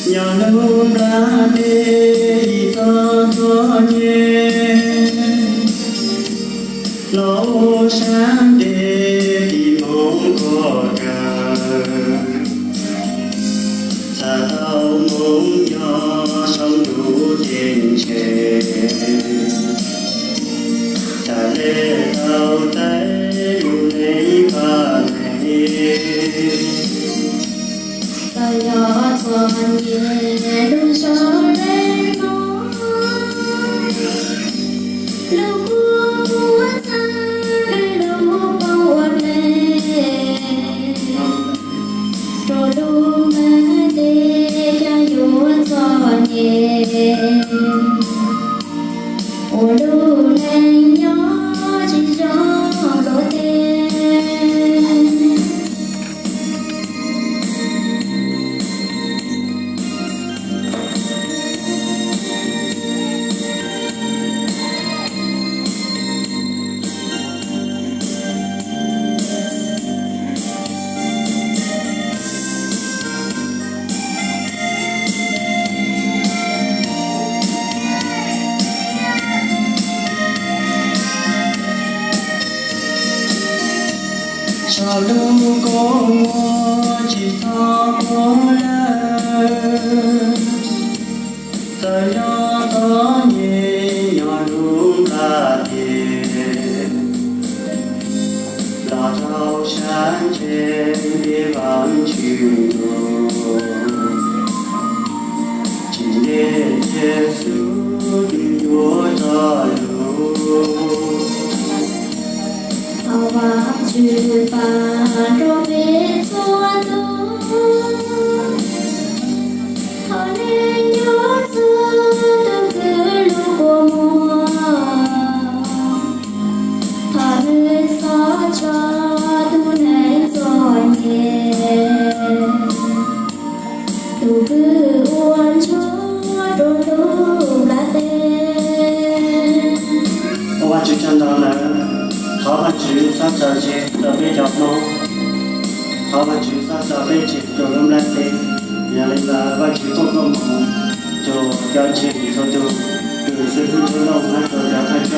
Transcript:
Nyob lub nplaj teb ib txoj txoj nyem, los ua sab ntev ib hmos koj kawg, txhaj tau moo nyob saum ntuj ceeb tsheej, txhaj le tau txais lub neej vaj meej. Txawm yog txom nyem lub zog dlej no, lub kua muag txhab lub poob ua dlej, rau lub nplaj teb cov yuav txom nyem, ua lub neej nyob tsis zoo luag tej. Tso lub kua muag tsis txhob quaj lawm, txawm yog txom nyem nyob lub nplaj teb, los rau sab ntsev peb Vaajtswv ntuj, tsim nyog Yexus twb yuav tso lug. Thov Vaajtswv pab rau peb txhua tus, thov nej nyob txhua tus kwv lub kua muag, thov nej txhob tso tus neeg txom nyem, tus kwv uas ntsuag rau lub nplaj teb. Ua Vaajtswv tsaug ntau nawb. Thov Vaajtswv txhob tso tseg rau peb cov Hmoob. Thov Vaajtswv txhob tso peb tseg rau lub nplaj teb. Yog li ntawd Vaajtswv tuaj koob hmoov rau cov ntseeg txhua tus, kws xwb xwb tub looj hab rau cov thawj coj.